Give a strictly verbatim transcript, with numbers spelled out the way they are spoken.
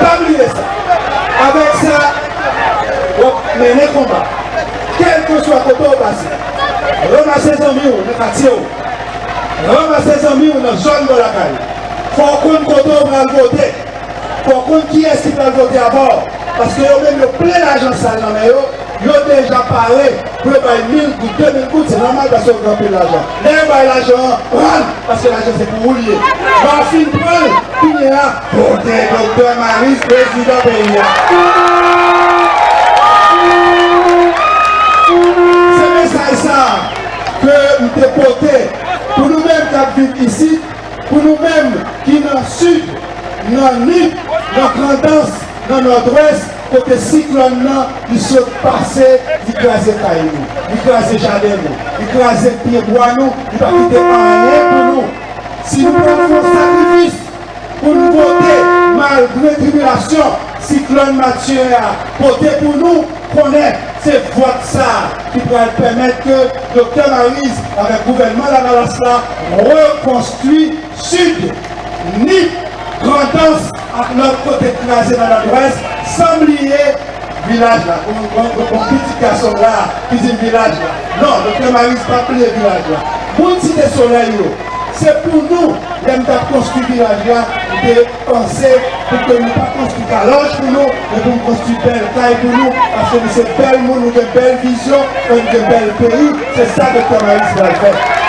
Pa bliye sa. Avèk sa, w ap mennen konba. Kèlkeswa kote w pase, ranmase zanmi w nan katye w. Ranmase zanmi w nan zòn bò lakay ou. Fò w konn kote w pral vote. Fò w konn kiyès ki pral vote avè w. Paske yo menm yo plen lajan sal nan men yo. Yo deja pare pou yo bay mil goud, de mil goud, se nòmal paske yo gen anpil lajan. Lè yo bay lajan an, pran l, paske lajan se pou ou l ye. Lè w fin pran l, kounye a, vote Doktè Maryse, prezidan peyi a. Se mesaj sa a ke m te pote pou nou menm k ap viv isit, pou nou menm ki nan Sid, nan Nip, nan Grandans, nan Nòdwès, kote siklòn nan, li sot pase, li kraze kay nou, li kraze jaden nou, li kraze pyebwa nou, li pa kite anyen pou nou. Si nou pa fè yon sakrifis pou n vote, malgre tribilasyon siklòn Matye a pote pou nou, konnen se vòt sa a ki pral pèmèt ke Doktè Maryse, avèk gouvènman Lavalas la, rekonstwi Sid, Nip, Grandans ak lòt kote kraze nan Nòdwès, san bliye vilaj la. Gon, gon, gon, gon pitit gason m la ki di m vilaj la. Non, Doktè Maryse pa bliye vilaj la. Moun Site Solèy yo, se pou nou, lè m t ap konstwi vilaj la, m te panse pou ke nou pa konstwi kalòj pou nou, men pou n konstwi bèl kay pou nou, paske nou se bèl moun, nou gen bèl vizyon, e nou gen bèl peyi, se sa Doktè Maryse pral fè.